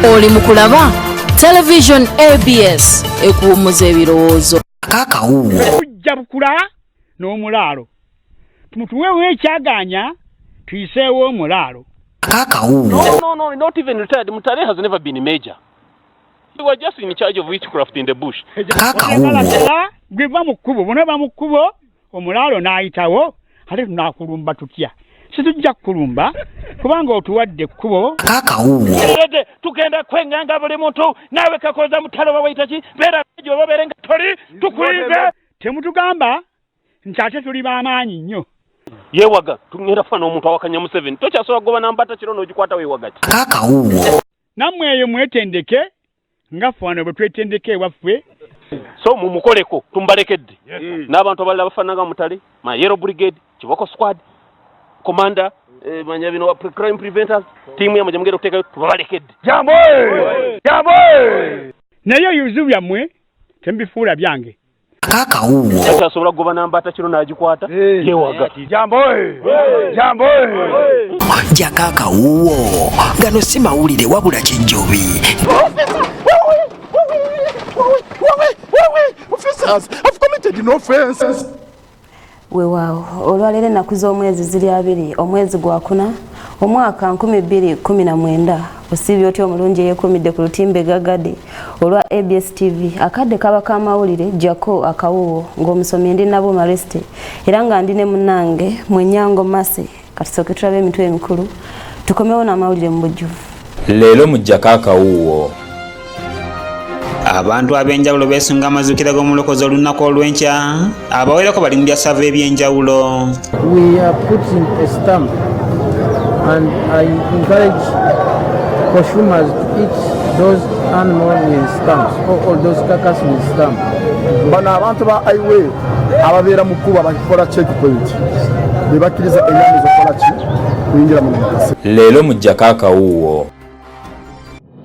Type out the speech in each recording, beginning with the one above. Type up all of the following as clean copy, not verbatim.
Oli mu kulaba Television ABS ekuwummuza ebirowoozo. Akakawuwo. Tujja bukula n'omulaalo tumutuweewo ekyagaanya tuyiseewo omulaalo. Akakawuwo. No, no, no, not even retired. Mutale has never been major. You were just in charge of witchcraft in the bush. Akakawuwo. Gwe va mu kkubo, bw'onoova mu kkubo omulaalo n'ayitawo, ate tunaakulumba tutya? Situjja kukulumba kubanga otuwadde ekkubo. Akakawuwo. Tugenda kwenganga buli muntu naawe kakoza mutale oba wayita ki beera oba obeere nga toli tukulinze. Temutugamba nti ate tuli b'amaanyi nnyo. Yeewaga tugenda kufa n'omuntu awakanya Museveni tokyasobola kugoba nambata kiro n'ogikwata weewaga ki. Akakawuwo. Nammwe eyo mwetendeke nga ffe wano bwe twetendeka ewaffe. So mumukoleko tumubalekedde n'abantu abalala bafaanana nga Mutale, Mayero Brigade, Kiboko Squad, Commander, manya bino crime preventers tiimu yamwe gye mugenda okuteekayo tubabalekedde. Jambo! Jambo! Naye ebizibu byammwe temubifuula byange. Akakawuwo. Takyasobola kugoba nambata kiro n'agikwata yeewaga. Jambo! Jambo! Jjako akawuwo. Gano si mawulire wabula kijjobi. Officers, I've committed no offenses. Weewaawo olwaleero ennaku z'omwezi ziri 20 omwezi gwakuna omwaka 2019. Osiibye otya omulungi eyeekuumidde ku lutimbe gagadi olwa ABS TV? Akadde kaba k'amawulire jjako akawuwo ng'omusomi ndi Nabo Mareste era nga ndi ne munnange Mwenyango Mase. Katusooke tulabe emitwe emikulu tukomewo n'amawulire mu bujjuvu. Leero mujjako akawuwo. Abantu ab'enjawulo beesunga amazuukira g'omulokozi olunaku olw'enkya, abawerako bali mu byasava eby'enjawulo. We are putting a stamp and I encourage consumers to eat those animals with stamps or all those carcass with stamp. Bano abantu ba highway ababeera mu kkubo abakola checkpoint be bakkiriza ennyama ezokukola ki kuyingira mu mukase. Leero mujjako akawuwo.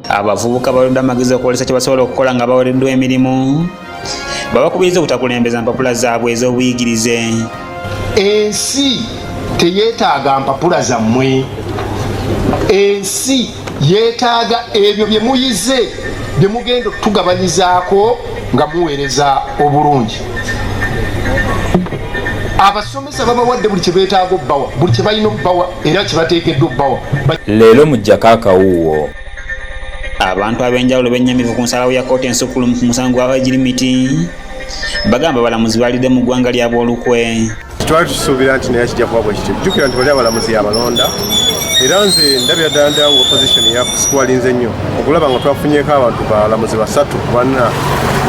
Abavubuka baludde amagezi okwolesa kye basobola okukola nga bawereddwa emirimu, babakubiriza obutakulembeza mpapula zaabwe ez'obuyigirize. Ensi teyeetaaga mpapula zammwe, ensi yeetaaga ebyo bye muyize bye mugenda otugabanyizaako nga muweereza obulungi. Abasomesa babawadde buli kye beetaaga obbawa, buli kye balina obbawa era kye bateekeddwa obbawa. Leero mujjako akawuwo. Abantu ab'enjawulo bennyamivu ku nsalawo ya kkooti ensukkulumu ku musango gwa Egirimiti, bagamba abalamuzi balidde mu ggwanga lyabwe olukwe. Twali tusuubira nti naye kijja kuba bwe kityo. Jjukira nti bali abalamuzi yabalonda, era nze ndabira ddala ddala nga opposition yakusikuwalinze nnyo okulaba nga twafunyeeko abantu balamuzi 3 4,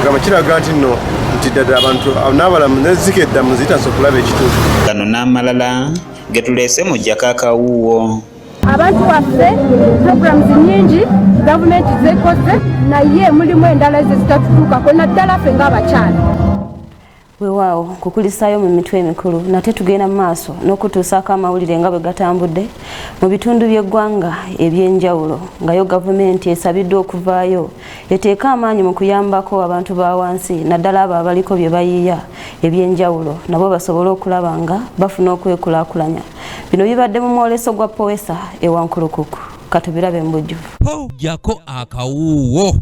gamba kiraga nti nno nti ddala abantu n'abalamuzi nezika eddamuzi zitandise okulaba ekituufu. Gano n'amalala getuleese mujjako akawuwo. Abantu baffe programs nyingi gavumenti zekoze, naye mulimu endala ezo zitatutuukako naddala ffe ng'abakyala. Weewaawo nkukulisaayo mu mitwe emikulu, nate tugenda mu maaso n'okutuusaako amawulire nga bwe gatambudde mu bitundu by'eggwanga eby'enjawulo, nga yo gavumenti esabiddwa okuvaayo eteeke amaanyi mu kuyambako abantu ba wansi naddala abo abaliko bye bayiiya ebyenjawulo nabo basobole okulaba nga bafuna okwekulaakulanya. Bino bibadde mu mwoleso gwa Powesa e Wankulukuku. Katubirabe mu bujjuvu. Jjako akawuwo.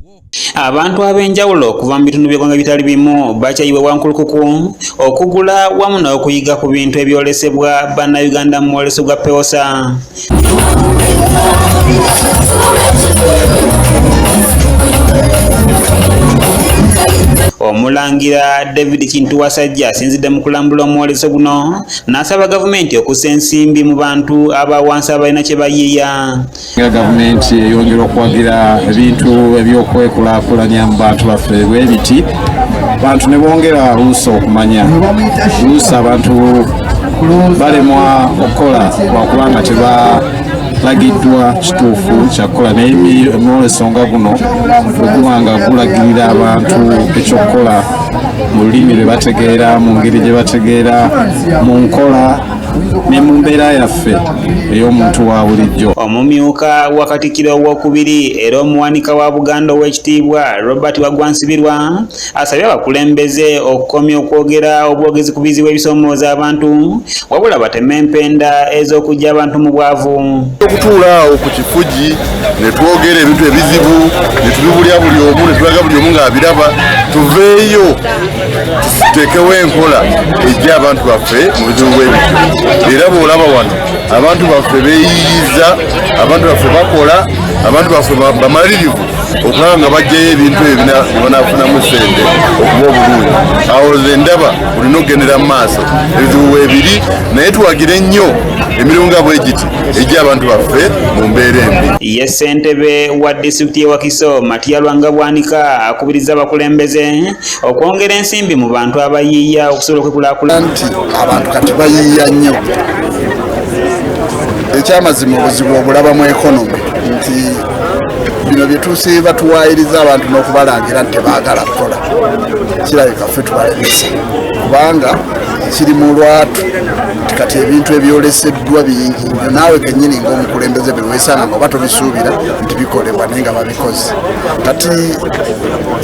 Abantu ab'enjawulo okuva mu bitundu by'eggwanga ebitali bimu bakyayiwe Wankulukuku okugula wamu n'okuyiga ku bintu ebyolesebwa bannayuganda mu mwoleso gwa Pewosa. Omulangira David Kintu Wasajja asinzidde mu kulambula omwoleso guno n'asaba gavumenti okussa ensimbi mu bantu aba wansi abalina kye bayiiya. Nga gavumenti eyongera okuwagira ebintu eby'okwekulaakulanya mu bantu baffe bwe biti, bantu ne bongera oluusi okumanya, oluusi abantu balemwa okukola lwakubanga tebalagiddwa kituufu kyakukola, naye omwoleso nga guno bwe guba nga gulagirira abantu ekyokukola Mu lulimi lwe bategeera, mu ngeri gye bategeera, mu nkola ne mu mbeera yaffe ey'omuntu wa bulijjo. Omumyuka wa Katikkiro owokubiri era omuwanika wa Buganda Oweekitiibwa Robert Waggwa Nsibirwa asabye abakulembeze okukomya okwogera obwogezi ku bizibu ebisoomooza abantu, wabula bateme empenda ez'okuggya abantu mu bwavu. Okutuula awo ku kifugi ne twogera ebintu ebizibu ne tubibulya buli omu ne tulaga buli omu ng'abiraba, tuveeyo tuteekewo enkola ejja abantu baffe mu bizibu bwe bityo. Era bw'olaba wano abantu baffe beeyiyiza, abantu baffe bakola, abantu baffe bamalirivu okulaba nga bajjayo ebintu ebyo bye banaafunamu ssente okuba obulungi. Awo nze ndaba olina okugendera mu maaso, ebizibu weebiri, naye tuwagire nnyo emirimu nga bwe giti ejja abantu baffe mu mbeera embi. Ye ssentebe wa disitulikiti y'e Wakiso, Matia Lwanga Bwanika, akubirizza abakulembeze okwongera ensimbi mu bantu abayiiya okusobola okwekulaakulanya. Nti abantu kati bayiiya nnyo. Ekyamazima obuzibu obulaba mu economy, nti bino bye tusiiba tuwaayiriza abantu n'okubalangira nti tebaagala kukola, kirabika ffe tubalemesa, kubanga kiri mu lwatu nti kati ebintu ebyoleseddwa bingi nnyo, naawe kennyini ng'omukulembeze bye weesanga nga oba tobisuubira nti bikolebwa, naye nga babikoze. Kati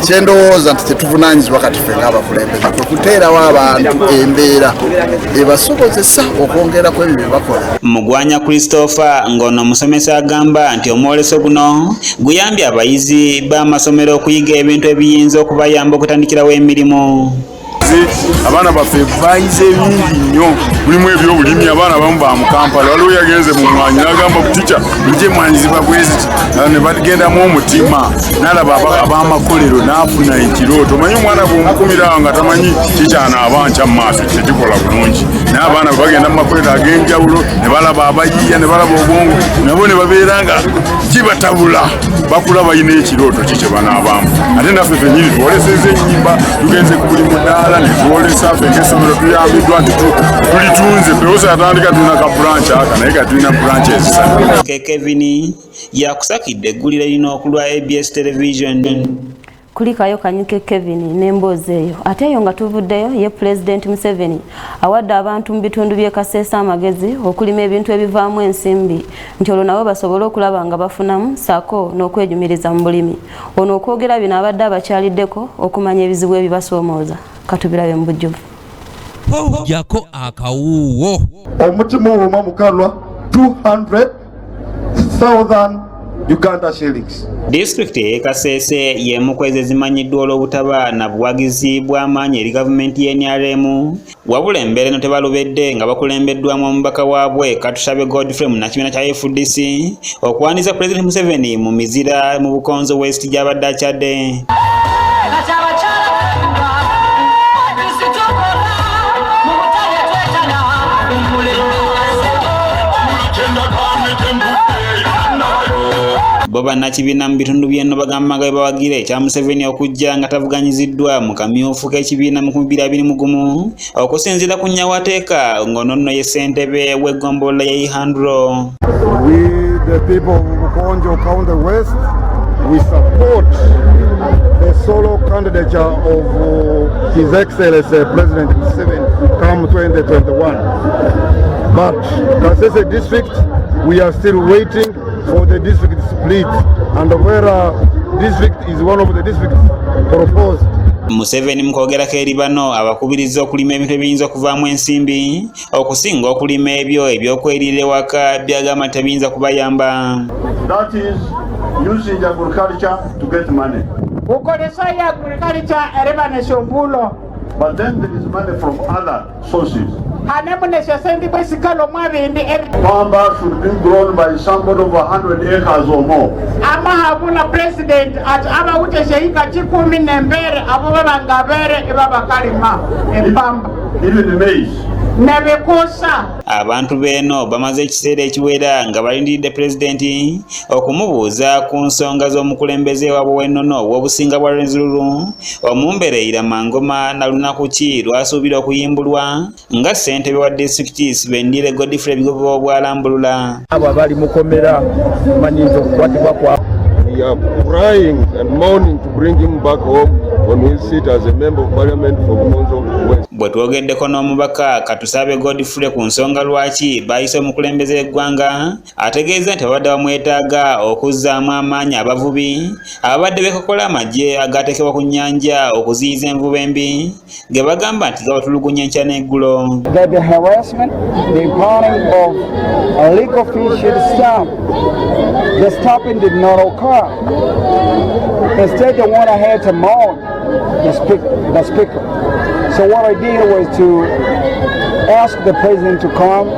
kyendowooza nti kyetuvunaanyizibwa kati ffe ng'abakulembeze kwe kuteerawo abantu embeera ebasobozesa okwongerako ebyo bye bakola. Mugwanya Christopher, ng'ono omusomesa, agamba nti omwoleso guno guyambye abayizi b'amasomero okuyiga ebintu ebiyinza okubayamba okutandikirawo emirimu. Abaana baffe bayize bingi nnyo, mulimu ebyobulimi. Abaana abamu ba mu Kampala, waliwo yagenze mu mwanyi n'agamba, "Tica, bulijjo emwanyi ziba bweziti," ne bagendamu omutima, n'alaba ab'amakolero n'afuna ekirooto. Omanyi omwana bw'omukumirawo nga tamanyi kikyanaaba nkya mu maaso, tekikola bulungi. Naye abaana bwe bagenda mu makolero ag'enjawulo ne balaba abayiiya ne balaba obwongo, nabo ne babeera nga kibatabula, bakula balina ekirooto ki kye banaabaamu. Ate naffe ffennyini twoleseza ennyimba, tugenze ku buli mudaala ne twolesa. Ffe ng'essomero tuyambiddwa nti tulitunze. Pewosa yatandika tulina ka branch aka, naye kati tulina branch ezisatu. Ke Kevin yakusakidde eggulire lino okulwa ABS Television. Kulikayo Kanyike Kevin n'emboozi eyo. Ate eyo nga tuvuddeyo, ye Pulezidenti Museveni awadde abantu mu bitundu by'e Kaseesa amagezi okulima ebintu ebivaamu ensimbi, nti olwo nabo basobole okulaba nga bafunamu ssaako n'okwejumiriza mu bulimi. Ono okwogera bino abadde abakyaliddeko okumanya ebizibu ebibasoomooza. Katubirabe mu bujjuvu. Jako akawuuwo. Omuti muwuma mukalwa 200,000 Uganda shillings. Disitulikiti ey'e Kasese y'emu ku ezo ezimanyiddwa olw'obutaba na buwagizi bw'amaanyi eri gavumenti y'e NRM, wabula embeera eno tebalobedde nga bakulembeddwamu omubaka waabwe Katushabe Godfrey munnakibiina kya FDC okwaniriza Pulezidenti Museveni mu mizira mu Bukonzo West gy'abadde akyadde. Bo bannakibiina mu bitundu by'eno bagamba nga bwe bawagira ekya Museveni okujja nga tavuganyiziddwa mu kamyufu k'ekibiina mu 2021 okusinziira ku Nyawateeka, ng'ono nno ye ssentebe w'eggombolola ya Ihandro. We, the people of Bukonjo County West, we support the solo candidature of His Excellency President Museveni come 2021. But Kasese district, we are still waiting for the district split, and where district is one of the districts proposed. Museveni mu kwogerako eri bano abakubiriza okulima ebintu ebiyinza okuvaamu ensimbi okusinga okulima ebyo ebyokweriira ewaka byagamba nti tebiyinza kubayamba. That is using agriculture to get money. Ukolesa agriculture ereba shombulo. But then there is money from other sources. Hane munesha sendi bwesikalo mwabindi. Pamba should be grown by somebody of 100 acres or more. Amahabula president ati abawuteshe ika 10 nembere abo babangabere ibabakalima empamba. Even maize. Nebikusa. Abantu b'eno bamaze ekiseera ekiwera nga balindiridde pulezidenti okumubuuza ku nsonga z'omukulembeze waabwe w'ennono ow'obusinga bwa Rwenzururu, Omumbereera Mangoma, na lunaku ki lwasuubira okuyimbulwa nga ssentebe wa disitulikiti Sibendire Godfrey Bigogo bw'alambulula. Abo abali mukomera manyi nti okukwatibwa kwa We are crying and mourning to bring him back home on his seat as a member of parliament for Bukonzo West. Bwe twogeddeko n'omubaka Katusabe Godfrey ku nsonga lwaki baayise omukulembeze w'eggwanga, ategeeza nti babadde bamwetaaga okuzzaamu amaanyi abavubi ababadde beekokola amagye agateekebwa ku nnyanja okuziyiza envuba embi ge bagamba nti gabatulugunya enkya n'eggulo. That the harassment, the impounding of illegal fish should stop. The stopping did not occur. Instead, they went ahead to mourn the speaker. So what I did was to ask the president to come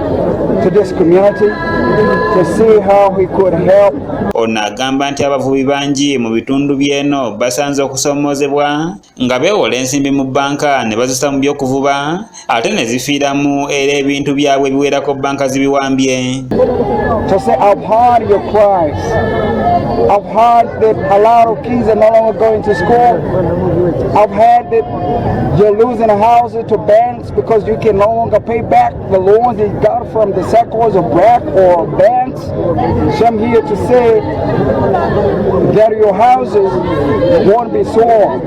to this community to see how he could help. Ono agamba nti abavubi bangi mu bitundu by'eno basanze okusoomoozebwa nga beewola ensimbi mu bbanka ne bazisa mu by'okuvuba ate ne zifiiramu era ebintu byabwe ebiwerako bbanka zibiwambye. To say, I've heard your cries. I've heard that a lot of kids are no longer going to school. I've heard that you're losing houses to banks because you can no longer pay back the loans you got from the circles of BRAC or banks. So I'm here to say that your houses won't be sold.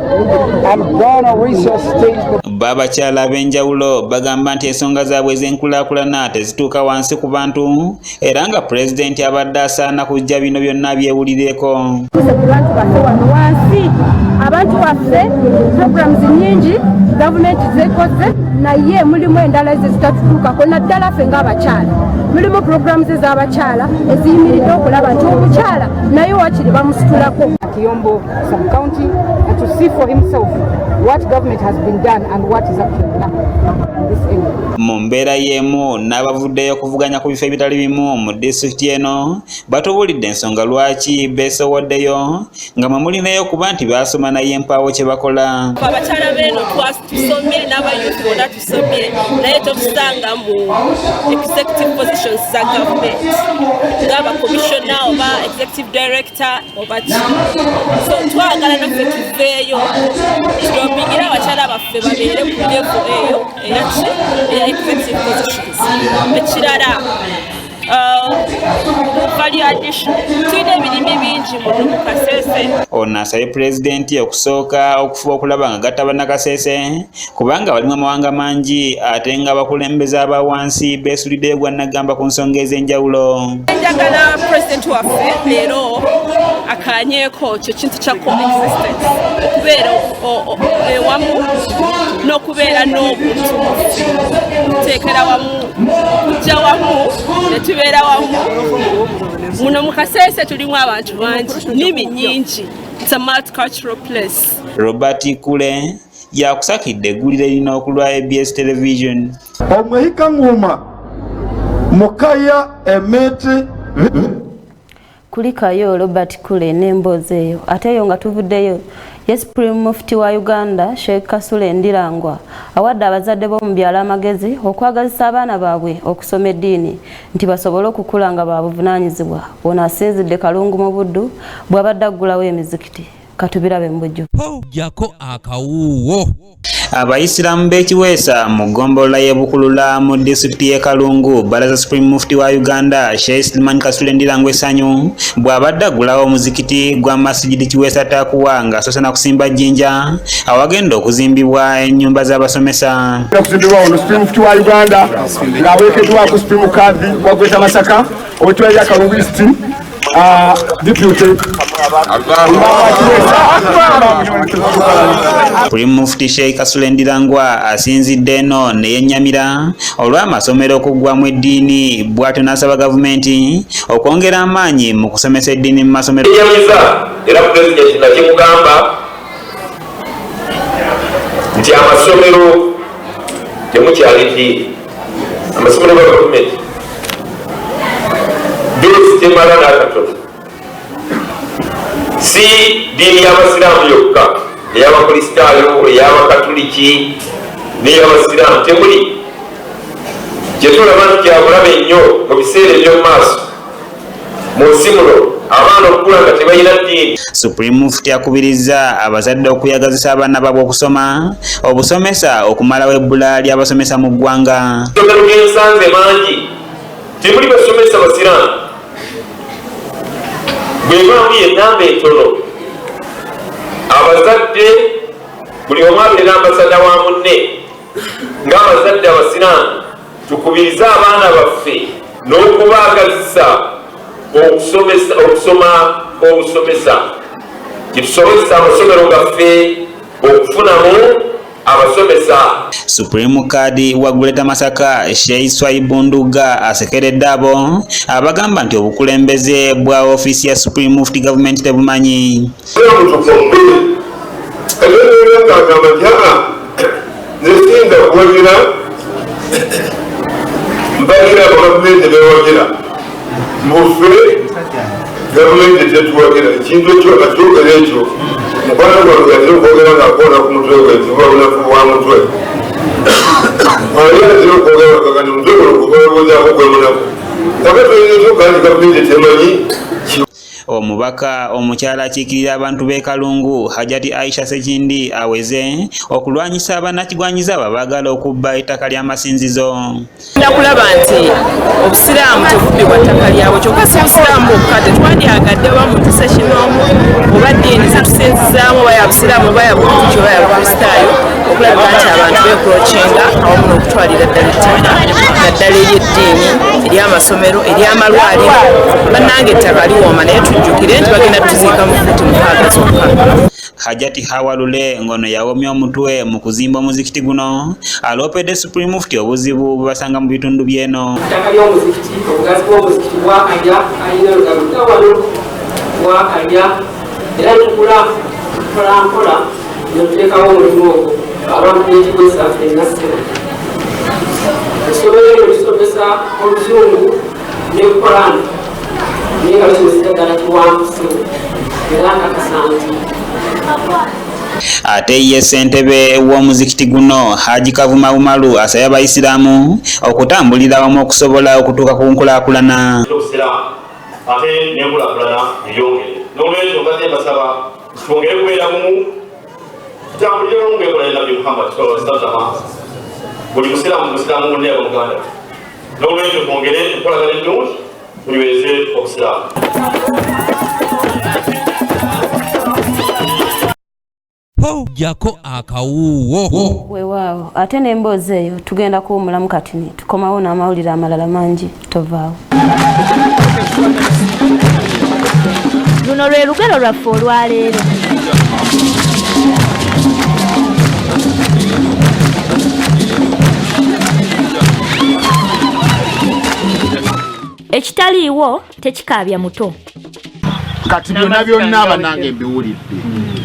I'm gonna resuscitate the Bo abakyala ab'enjawulo bagamba nti ensonga zaabwe ez'enkulaakulana tezituuka wansi ku bantu era nga pulezidenti abadde asaana kujja bino byonna byewulireko. Tuse ku bantu baffe wano wansi, abantu baffe programs nyingi gavumenti zekoze, naye mulimu endala ezo ezitatutuukako, naddala ffe ng'abakyala. Mulimu programs ez'abakyala eziyimiridde okulaba nti omukyala naye wakiri bamusitulako. Kiyombo sub-county and to see for himself what government has been done and what is actually lacking in this area. Mu mbeera y'emu n'abavuddeyo okuvuganya ku bifo ebitali bimu mu disitulikiti eno batubuulidde ensonga lwaki beesowoddeyo nga mwe mulinayo okuba nti baasoma naye empaawo kye bakola. Abakyala beeno tusomye n'abayouth bonna tusomye, naye totusanga mu executive positions za government ng'abakomishona oba executive director oba ki. So twagala naffe tuveeyo tulobbyingire abakyala baffe babeere ku level eyo eyaki eya executive positions. Ekirala, value addition, tulina ebirimi bingi muno mu Kasese. Ono asabye pulezidenti okusooka okufuba okulaba nga gatta bannakasese kubanga balimu amawanga mangi ate nga abakulembeze aba wansi beesuliddeyo gwa nnagamba ku nsonga ez'enjawulo. Njagala pulezidenti waffe leero akanyeeko kyo kintu kya coexistence, okubeera ewamu n'okubeera n'obuntu, kuteekera wamu, kujja wamu ne tubeera wamu. Muno mu Kasese tulimu abantu bangi, nnimi nnyingi. It's a multicultural place. Robert Kule yakusakidde eggulire lino okulwa ABS Television. Omwehika nguma mukaya emiti. Kulikayo Robert Kule n'emboozi eyo. Ate eyo nga tuvuddeyo, ye Supreme Mufti wa Uganda Sheikh Kasule Ndirangwa awadde abazadde b'omu byalo amagezi okwagazisa abaana baabwe okusoma eddiini nti basobole okukula nga babuvunaanyizibwa. Ono asinzidde Kalungu mu Buddu bw'abadde aggulawo emizikiti. Katubirabe mu bujjuvu. Jako akawuuwo. Abayisiraamu b'ekiweesa mu ggombolola y'e Bukulula mu disitulikiti y'e Kalungu balaza Supreme Mufti wa Uganda Sheikh Sulaiman Kasule Ndirangwa essanyu bw'abadde aggulawo omuzikiti gwa Masijidi Kiweesa Taakuwa ng'asoose na kusimba jjinja awagenda okuzimbibwa ennyumba z'abasomesa. Okuzimbibwa ono Supreme Mufti wa Uganda ng'aweekeddwako Supreme Kadhi wa Greater Masaka ow'ettwale lya Kalungu East, Deputy. Supreme Mufti Sheikh Kasule Ndirangwa asinzidde eno ne yennyamira olw'amasomero okuggwamu eddiini, bw'atyo n'asaba gavumenti okwongera amaanyi mu kusomesa eddiini mu masomero. Yenyamiza era pulezidenti nakimugamba nti amasomero temukyali ddiini, amasomero ga gavumenti base temala n'akatono, si ddiini y'abasiraamu yokka, ey'abakristaayo, ey'abakatuliki n'ey'abasiraamu temuli. Kyetulaba nti kyabulabe nnyo mu biseera eby'omu maaso mu nsi muno abaana okukula nga tebalina ddiini. Supreme Mufti akubirizza abazadde okuyagazisa abaana baabwe okusoma obusomesa okumalawo ebbula ly'abasomesa mu ggwanga. Amasomero g'ensanze mangi temuli basomesa basiraamu. Bwebaamu yenamba entono, abazadde buli omu abeera ambasada wa munne. Ng'abazadde abasiraamu, tukubirize abaana baffe n'okubaagazisa okusoma obusomesa, kitusobozesa amasomero gaffe okufunamu abasomesa. Supreme Kadhi wa Greater Masaka Sheikh Swaibu Nduga asekeredde abo abagamba nti obukulembeze bwa ofiisi ya Supreme Mufti gavumenti tebumanyi. Agamba nti aa, nze siyinza kuwagira, mpagira abo gavumenti bewagira, mbufe gavumenti tetuwagira. Ekintu ekyo akyogera, ekyo mukwano gwange atera okwogera ng'akoona ku mutwe gwe nti buba bunafu bwa mutwe. Ali atera okwogera kakati omutwe guno gwebalowoozaako gwe munafu, kakati oyinza otyoka nti gavumenti temanyi? Omubaka omukyala akiikirira abantu b'e Kalungu, Hajati Aisha Sekindi, aweze okulwanyisa abannakigwanyizi abo abaagala okubba ettaka ly'amasinzizo. Tulina kulaba nti Obusiraamu tebubbibwa ttaka lyabwe, kyokka si Busiraamu bwokka, tetwandyagadde oba muntu ssekinnoomu oba ddiini ze tusinzizaamu, oba ya Busiraamu oba ya Butuuki oba ya Bukristaayo, okulabika nti abantu beencroachinga awamu n'okutwalira ddala ettaka, naddala ery'eddiini, ery'amasomero, ery'amalwaliro. Bannange, ettaka liwooma, naye tujjukire nti bagenda tuziika mu fuuti 6 zokka. Hajati Hawa Lule, ng'ono yawomya omutwe mu kuzimba omuzikiti guno, aloopedde Supreme Mufti obuzibu bwe basanga mu bitundu by'eno. Ettaka ly'omuzikiti, obugazi bw'omuzikiti bwakanya alina lugaludda wano bwakanya, era tukula mpola mpola netuteekawo omulimu ogwo abantu bekikwesa ffenna. Ssebo, essomero eryo lisomesa Oluzungu ne Koran, naye nga lisomesa ddala kiwanvu, ssebo, era nkakasa nti Ate ye ssentebe w'omuzikiti guno, Haji Kavuma Umaru, asabye Abayisiraamu okutambulira awamu okusobola okutuuka ku nkulaakulana. Obusiraamu ate n'enkulaakulana yeyongere. N'olwekyo mbadde mbasaba twongere kubeera bumu, tutambulire wamu ng'enkola ya Nabbi Muhammad sallama. Buli musiraamu musiraamu munne, aba muganda. N'olwekyo twongere enkolagana ennungi, tunyweze Obusiraamu. Jako akawuuwo. Weewaawo, ate n'emboozi eyo tugenda kuwumulamu katini, tukomawo n'amawulire amalala mangi, tovaawo. Luno lwe lugero lwaffe olwaleero. Ekitaliiwo tekikaabya muto. Kati byonna byonna abanange mbiwulidde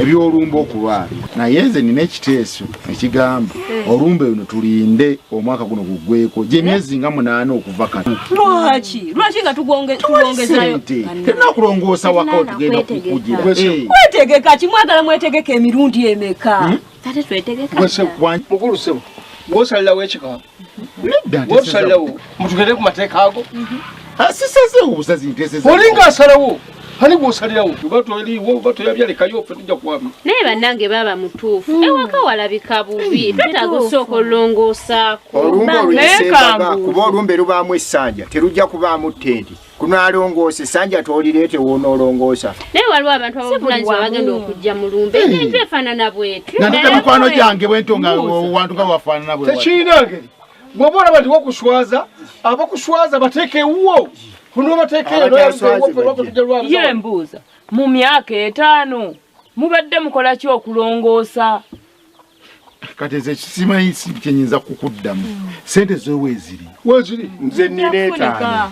ebyolumba okulwala, naye nze nina ekiteeso ekigamba olumbe luno tulinde omwaka guno guggweko, gyemyezi nga 8 okuva kati. Lwaki, lwaki nga tulongezayo? Sente terina kulongoosa waka, tugenda kukugira. Kwetegeka ki? Mwagala mwetegeka emirundi emeka? Ate twetegeka. Mukulu ssebo, gwosalirawo ekika. Nedda. Gwosalirawo, mutugende ku mateeka ago. Sisazeewo busazi, nteeseza. Olinga asalawo, ani gwosalirawo? Oba toliiwo oba toyabyalekayo, ffe tujja kwabya. Naye bannange, baaba mutuufu, ewaka walabika bubi, twetaaga osooka olongoosaako. Olumbe oluyisembaga, kuba olumbe lubaamu essanja, terujja kubaamu ttenti. Kunaalongoosa essanja toolireete woonoolongoosa. Naye waliwo abantu abavunanyizibwa bagenda okujja mu lumbe, enju efaanana bwetyo. Nga ndeta mikwano gyange bwentyo, nga wantu nga wafaanana bwe. Tekirina ngeri. Bw'oba olaba nti wakuswaza, abakuswaza bateeke ewuwo, onobateekeeyo. Ye mbuuza, mu myaka 5 mubadde mukola ki okulongoosa? Kati nze simanyi si kyenyinza kukuddamu. Sente zoweeziri? Weziri. Nze nina 5.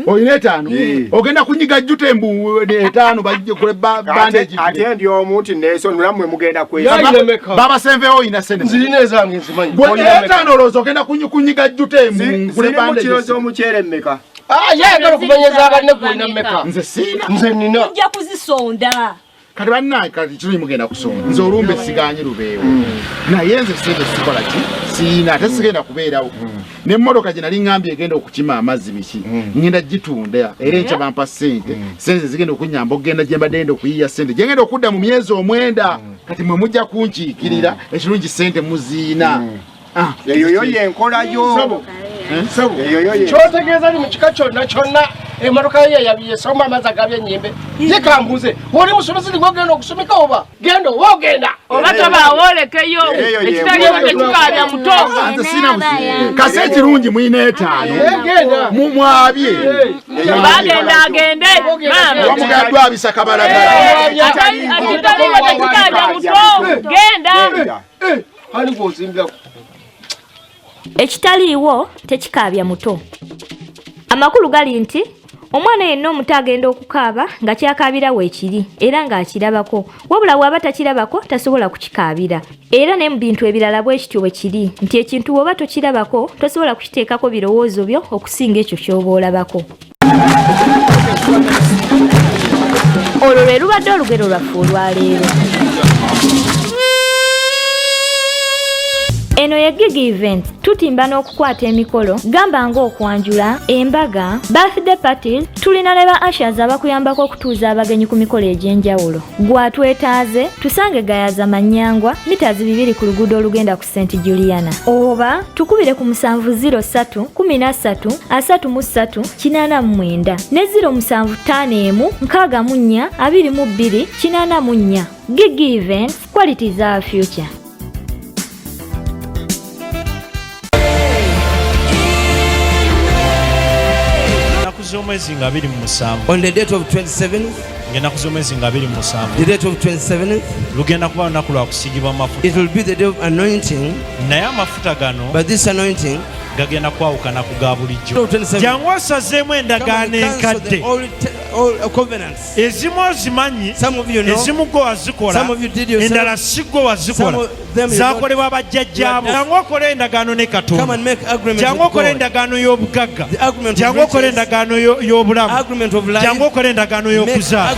Olina 5? Ogenda kunyiga jjute mbu 5 bajje kule bandage. Ate ndi omu nti neesonula, mmwe mugenda Baba senvewo, olina sente? Nzirina ezange, nzimanyi. Gwe 5 olowooza ogenda kunyiga jjute mbu nkule Ziri mu bandage? kiro z'omuceere mmeka? Ye ayagala okumanyeza abanne. Gwe olina mmeka? Nze siina. Nze nina. Ojja kuzisonda. Kati bannaye, kati kiri mugenda kusonda, nze olumbe siganye lubeewo, naye nze sente sikola ki, siina, ate sigenda kubeerawo. N'emmotoka gye nali ŋŋambye egenda okukima amazzi biki, ŋŋenda gitunda, era enkya bampa sente. Sente zigenda okunyamba okugenda gye mbadde ngenda okuyiya sente, gye ngenda okudda mu myezi 9. Kati mwe mujja kunkiikirira, ekirungi sente muziina. Eyo yo yenkolayo. Sabo. Eyo yo ye Kyotegeeza ni mu kika kyonna kyonna Emotoka yo yeyabiyesoma amazzi agabyenyimbe. Ye kambuze, oli musuubuzi gwe ogenda okusumika oba genda oba ogenda oba tobaawo olekeyo ekitaliiwo tekikaabya muto. Nze sina buzibu. Kase ekirungi mulina etaano mumwabye bagenda agende maama wamugaddwa abisa kabalagala. Ekitaliiwo tekikaabya muto genda. Ani gwozimbirako? Ekitaliiwo tekikaabya muto. Amakulu gali nti omwana yenna omuto agenda okukaaba nga kyakaabira weekiri era ng'akirabako, wabula bw'aba takirabako tasobola kukikaabira. Era ne mu bintu ebirala bwe kityo bwe kiri nti ekintu bw'oba tokirabako tosobola kukiteekako birowoozo byo okusinga ekyo ky'oba olabako. Olwo lwe lubadde olugero lwaffe olwaleero. Eno ye Gigi Event, tutimba n'okukwata emikolo gamba ng'okwanjula, embaga, birthday parties, tulina ne ba ushers abakuyambako okutuuza abagenyi ku mikolo egy'enjawulo. Gw'atwetaaze, tusange Gayaza Manyangwa, mita 2 ku luguudo olugenda ku St Juliana. Oba tukubire ku 703 13 33 89 ne 0751 64 22 84. Gigi Events, quality is our future. Z'omwezi nga 27. On the date of 27th, ng'ennaku z'omwezi nga 27, the date of 27th, lugenda kuba lunaku lwa kusiigibwa mafuta. It will be the day of anointing. Naye amafuta gano, but this anointing, gagenda kwawukana ku ga bulijjo. Jangu osazeemu endagaano enkadde. Ezimu ozimanyi, ezimu gwe wazikola, endala si gwe wazikola, zakolebwa bajjajjaabo. Jangu okole endagaano ne Katonda. Jangu okole endagaano y'obugagga. Jangu okole endagaano y'obulamu. Jangu okole endagaano y'okuzaala.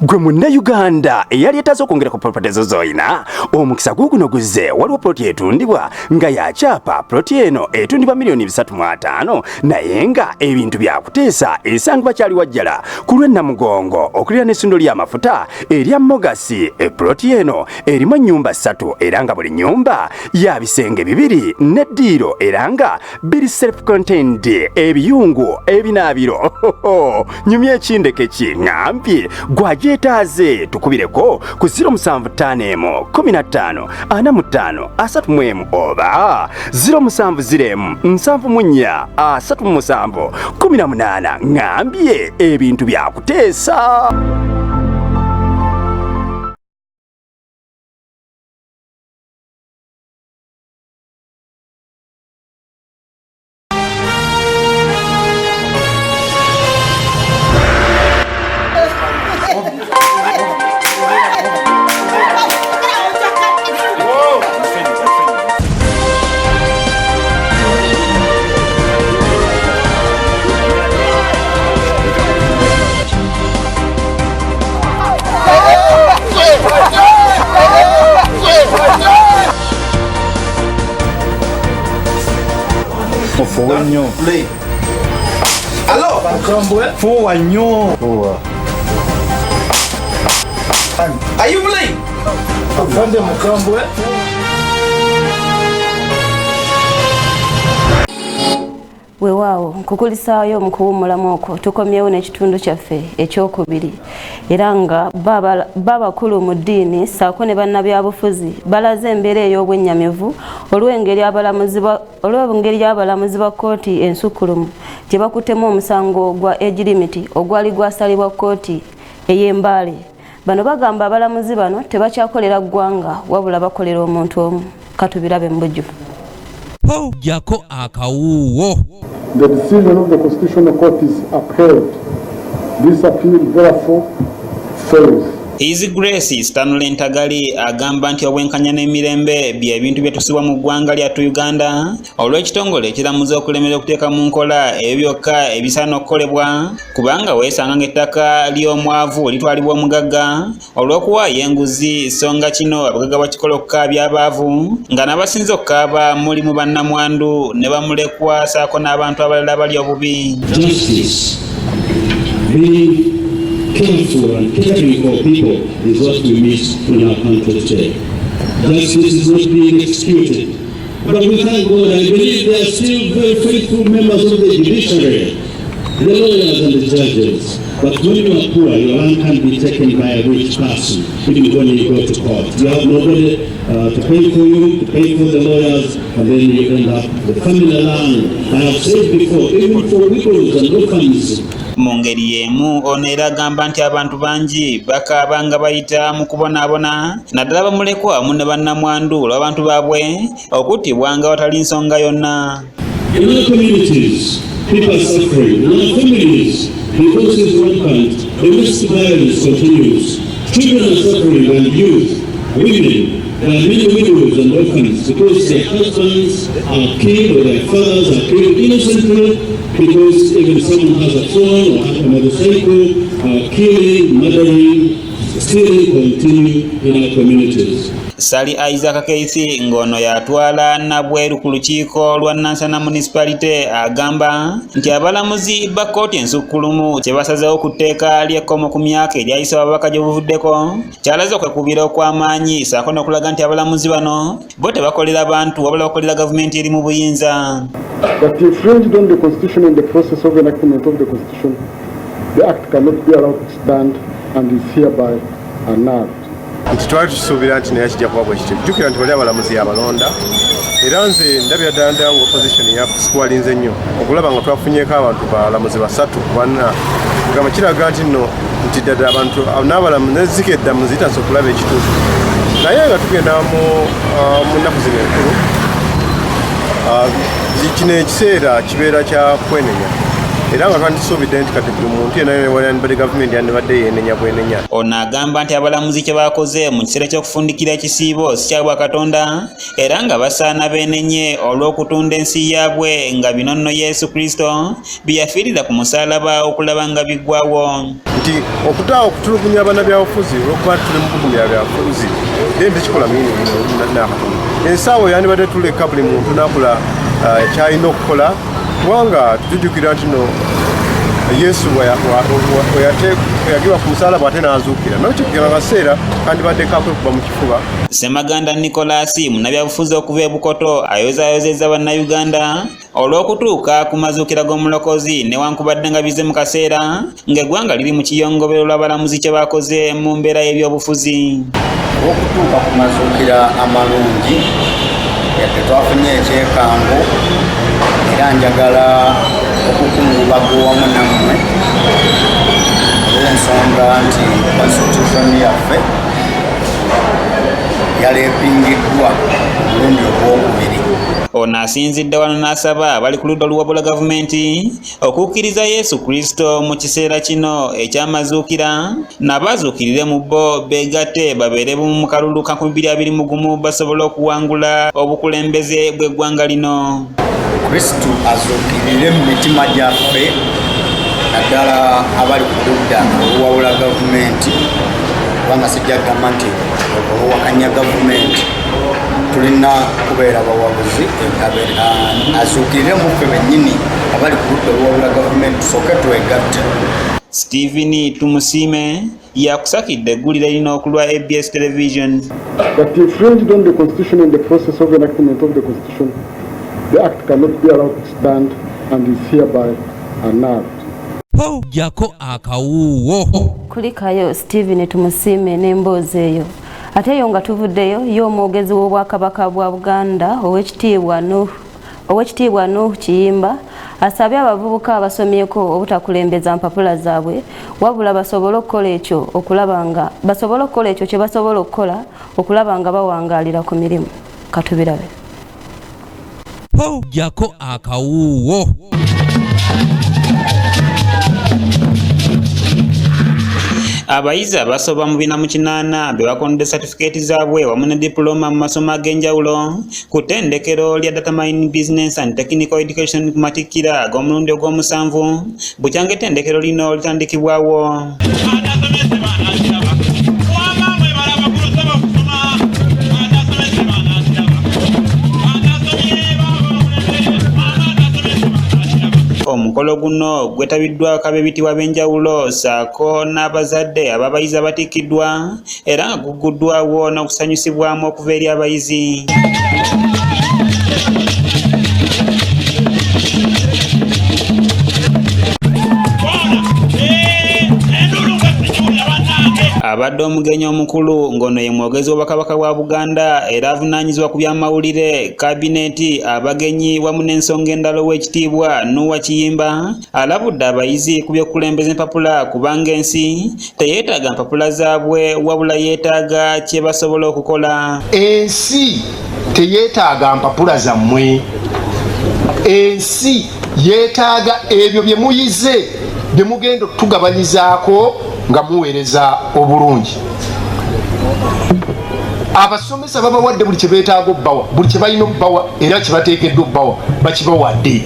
Gwe munnayuganda eyali etaaze okwongera ku property zo z'olina, omukisa guuguno guzze. Waliwo ploti etundibwa nga yakyapa. Ploti eno etundibwa miliyoni 350, naye nga ebintu byakuteesa. Esangibwa kyali wajjala ku lw'e Namugongo okulira n'essundo ly'amafuta erya Mogasi. Eploti eno erimu ennyumba 3 era nga buli nnyumba ya bisenge 2 n'eddiiro era nga biri self contained, ebiyungu, ebinaabiro. Nyumya ekindeke ki ŋŋambye gwagyetaaze, tukubireko ku 0751 15 45 31 oba 0701 74 37 18. Ŋŋambye ebintu byakuteesa. Fuwa nnyo. Fuwa nnyo. Are you playing? Afande mukambwe. Weewaawo nkukulisaayo mu kuwummulamu okwo tukomyewo n'ekitundu kyaffe ekyokubiri, era nga babakulu mu ddiini ssaako ne bannabyabufuzi balaze embeera ey'obwennyamivu olw'engeri abalamuzi ba kkooti ensukkulumu gye bakuttemu omusango gwa age limit ogwali gwasalibwa kkooti ey'Embaale. Bano bagamba abalamuzi bano tebakyakolera ggwanga wabula bakolera omuntu omu. Katubirabe mu bujjuvu. Jako akawuwo. The decision of the Constitutional Court is upheld. This appeal therefore fails. His Grace Stanley Ntagali agamba nti obwenkanya n'emirembe bye bintu byetusibwa mu ggwanga lyattu Uganda olw'ekitongole ekiramuzi okulemera okuteeka mu nkola ebyo byokka ebisaana okukolebwa, kubanga weesanga ng'ettaka ly'omwavu litwalibwa omugagga olw'okuwaayo enguzi, so nga kino abagagga bakikola okukaabya abaavu, nga n'abasinze okukaaba mulimu bannamwandu ne bamulekwa ssaako n'abantu abalala abali obubi. Justice, being careful and caring for people is what we miss in our country today. Justice is not being executed. But we thank God, I believe there are still very faithful members of the judiciary, the lawyers and the judges. But when you are poor, your land can be taken by a rich person, even when you go to court. You have nobody to pay for you, to pay for the lawyers, and then you end up the family land. I have said before, even for widows and orphans. Mu ngeri y'emu ono era agamba nti abantu bangi bakaaba nga bayita mu kubonaabona, naddala bamulekwa wamu ne bannamwandu olw'abantu baabwe okuttibwa nga watali nsonga yonna. In our communities, people are suffering. In our families, divorce is rampant, domestic violence continues. Children are suffering and youth, women. There are many widows and orphans because their husbands are killed or their fathers are killed innocently, because even someone has a phone or has a motorcycle, killing, murdering, stealing continue in our communities. Sali Isaac Keith ng'ono yatwala Nabweru ku lukiiko lwa Nansana Municipality agamba nti abalamuzi ba kkooti ensukkulumu kye basazeewo ku tteeka ly'ekkomo ku myaka eryayisibwa ababaka gye buvuddeko kyalaze okwekubira okw'amaanyi ssaako n'okulaga nti abalamuzi bano bo tebakolera bantu wabula bakolera gavumenti eri mu buyinza. That infringed on the Constitution in the process of enactment of the Constitution, the Act cannot be allowed to stand and is hereby annulled. Nti twali tusuubira nti naye kijja kuba bwe kityo. Jjukira nti bali abalamuzi abalonda, era nze ndabira ddala ddala nga opposition yakusikuwalinze nnyo okulaba nga twafunyeeko abantu balamuzi 3 4, kugamba kiraga nti nno nti ddala abantu n'abalamuzi nezika eddamuzi zitandise okulaba ekituufu. Naye nga tugenda mu nnaku zino enkulu, kino ekiseera kibeera kya kwenenya, era nga twandisuubidde nti kati buli muntu yenna yandibadde gavumenti yandibadde yeenenya bwenenya. Ono agamba nti abalamuzi kye baakoze mu kiseera ky'okufundikira ekisiibo si kya Bwakatonda, era nga basaana beenenye olw'okutunda ensi yaabwe nga bino nno Yesu Kristo bye yafiirira ku musaalaba okulaba nga biggwawo. Nti okutaawa okutulugunya bannabyabufuzi olw'okuba tuli mu bugumya byabufuzi then tekikola n'akatono. Ensaawo yandibadde tuleka buli muntu n'akola ky'alina okukola, kubanga tujjukira nti no Yesu weyagibwa ku musaalaba ate n'azuukira, n'okyo kaseera kandibadde kakwekuba mu kifuba. Ssemaganda Nicholas munnabyabufuzi okuva e Bukoto ayozaayozezza bannayuganda olw'okutuuka ku mazuukira g'omulokozi newankubadde nga bize mu kaseera ng'eggwanga liri mu kiyongobero lw'abalamuzi kye baakoze mu mbeera y'ebyobufuzi. Olw'okutuuka ku mazuukira amalungi yadde twafunye ekyekango, era njagala okukungubaga wamu nammwe olw'ensonga nti constitution yaffe yaleepingiddwa omulundi ogwokubiri. Ono asinzidde wano n'asaba abali ku ludda oluwabula gavumenti okukkiriza Yesu Kristo mu kiseera kino eky'amazuukira, n'abaazuukirire mu bo beegatte babeere bumu mu kalulu ka 2021 basobole okuwangula obukulembeze bw'eggwanga lino. Kristo azuukirire mu mitima gyaffe, naddala abali ku ludda oluwabula gavumenti, kubanga sijja kugamba nti oluwakanya gavumenti, tulina kubeera bawabuzi, azuukirire mu ffe bennyini abali ku ludda oluwabula gavumenti tusooke twegatte. Stephen Tumusiime yakusakidde eggulire lino okulwa ABS Television. That infringed on the Constitution in the process of enactment of the Constitution, the Act cannot be allowed to stand and is hereby annulled. Jako akawuwo. Kulikayo Stephen Tumusiime n'emboozi eyo. Ate eyo nga tuvuddeyo, ye omwogezi w'Obwakabaka bwa Buganda Oweekitiibwa Nuhu Kiyimba asabye abavubuka abasomyeko obutakulembeza mpapula zaabwe, wabula basobole okukola ekyo okulaba nga basobole okukola ekyo kye basobola okukola okulaba nga bawangaalira ku mirimu. Katubirabe. Jako akawuwo. Abayizi abasoba mu 408 be bakondedde satifikeeti zaabwe wamu ne dipulooma mu masomo ag'enjawulo ku ttendekero lya Datamine Business and Technical Education ku matikkira ag'omulundi ogw'omusanvu bukyanga ettendekero lino litandikibwawo. Omukolo guno gwetabiddwako ab'ebitiibwa ab'enjawulo ssaako n'abazadde ab'abayizi abatikkiddwa era nga gugguddwawo n'okusanyusibwamu okuva eri abayizi. Abadde omugenyi omukulu ng'ono ye mwogezi w'Obwakabaka bwa Buganda era avunaanyizibwa ku by'amawulire, kabineeti, abagenyi wamu n'ensonga endala ow'ekitiibwa Nuwa Kiyimba alabudde abayizi ku by'okukulembeza empapula kubanga ensi teyeetaaga mpapula zaabwe wabula yeetaaga kye basobola okukola. Ensi teyeetaaga mpapula zammwe, ensi yeetaaga ebyo bye muyize bye mugenda okutugabanyizaako nga muweereza obulungi. Abasomesa babawadde buli kye beetaaga obbawa, buli kye balina obbawa era kye bateekeddwa obbawa bakibawadde.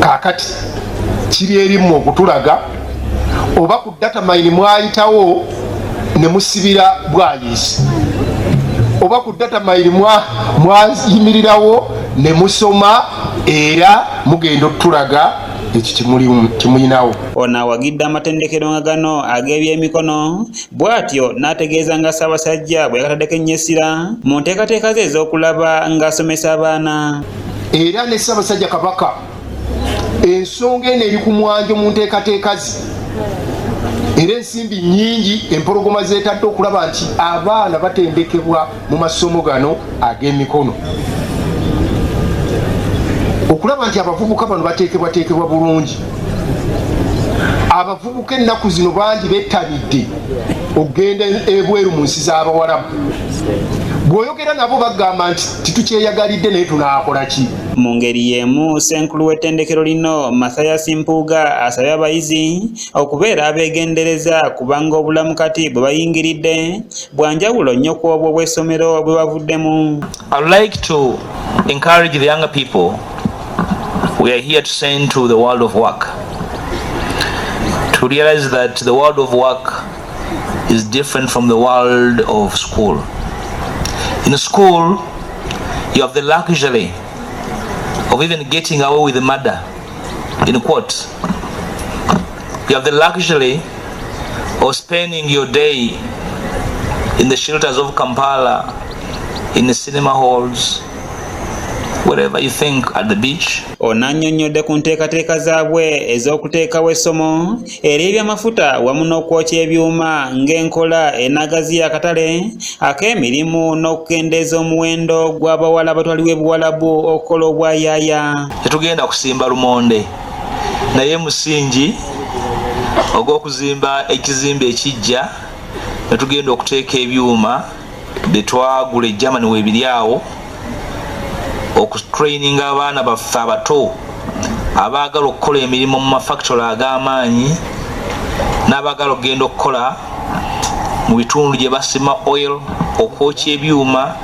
Kaakati kiri eri mmwe okutulaga oba ku datamine mwayitawo ne musibira bwayizi oba ku datamine mwayimirirawo ne musoma era mugenda okutulaga ekyo kyemulinawo. Ono awagidde amatendekero nga gano ag'ebyemikono bw'atyo n'ategeeza nga Ssaabasajja bwe yakataddeko ennyo essira mu nteekateeka ze ez'okulaba ng'asomesa abaana. Era ne Ssaabasajja Kabaka ensonga eno eri ku mwanjo mu nteekateeka ze era ensimbi nnyingi empologoma zeetadde okulaba nti abaana batendekebwa mu masomo gano ag'emikono okulaba nti abavubuka bano bateekebwateekebwa bulungi. Abavubuka ennaku zino bangi bettanidde okugenda ebweru mu nsi z'Abawarabu. Bw'oyogera nabo bagamba nti titukyeyagalidde naye tunaakola ki? Mu ngeri y'emu ssenkulu w'ettendekero lino Mathias Mpuuga asabye abayizi okubeera abeegendereza kubanga obulamu kati bwe bayingiridde bwa njawulo nnyo ku obwo obw'essomero bwe bavuddemu. I would like to encourage the younger people we are here to send to the world of work to realize that the world of work is different from the world of school. In school, you have the luxury of even getting away with murder, in quotes. You have the luxury of spending your day in the shelters of Kampala, in the cinema halls, wherever you think, at the beach. Ono annyonnyodde ku nteekateeka zaabwe ez'okuteekawo essomo ery'ebyamafuta wamu n'okwokya ebyuma ng'enkola enaagaziya akatale ak'emirimu n'okukendeeza omuwendo gw'abawala abatwalibwa e Buwalabu okukola obwayaaya. Tetugenda kusimba lumonde naye musingi ogw'okuzimba ekizimbe ekiggya ne tugenda okuteeka ebyuma bye twagula e Germany weebiri awo okutraininga abaana baffe abato abaagala okukola emirimu mu mafactory ag'amaanyi n'abaagala okugenda okukola mu bitundu gye basima oil, okwokya ebyuma,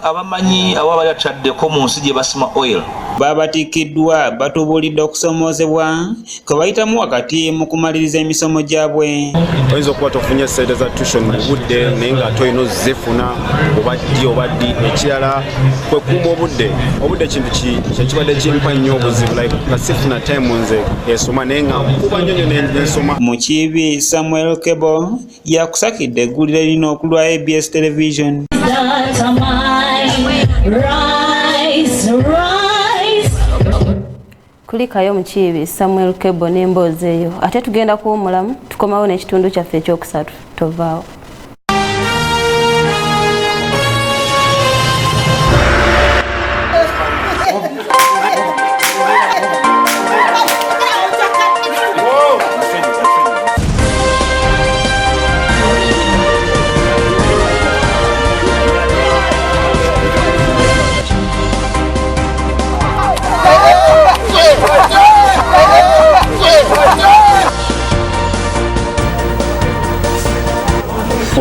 abamanyi abo abali ataddeko mu nsi gye basima oil. Babatikkiddwa batubuulidde okusoomoozebwa kwe bayitamu wakati mu kumaliriza emisomo gyabwe. Oyinza okuba tofunye ssente za tuition mu budde naye ng'ate olina ozifuna oba ddi oba ddi. Ekirala kwe kukuuma obudde. Obudde kintu kyekibadde kimpa nnyo obuzibu, like nga sifuna time nze esoma naye nga nkuba nnyo nnyo nensoma. Mukiibi Samuel Kebo yakusakidde eggulire lino ku lwa ABS Television. Kulikayo Mukiibi Samuel Kebo n'emboozi eyo, ate tugenda kuwummulamu tukomawo n'ekitundu kyaffe ekyokusatu. Tovaawo.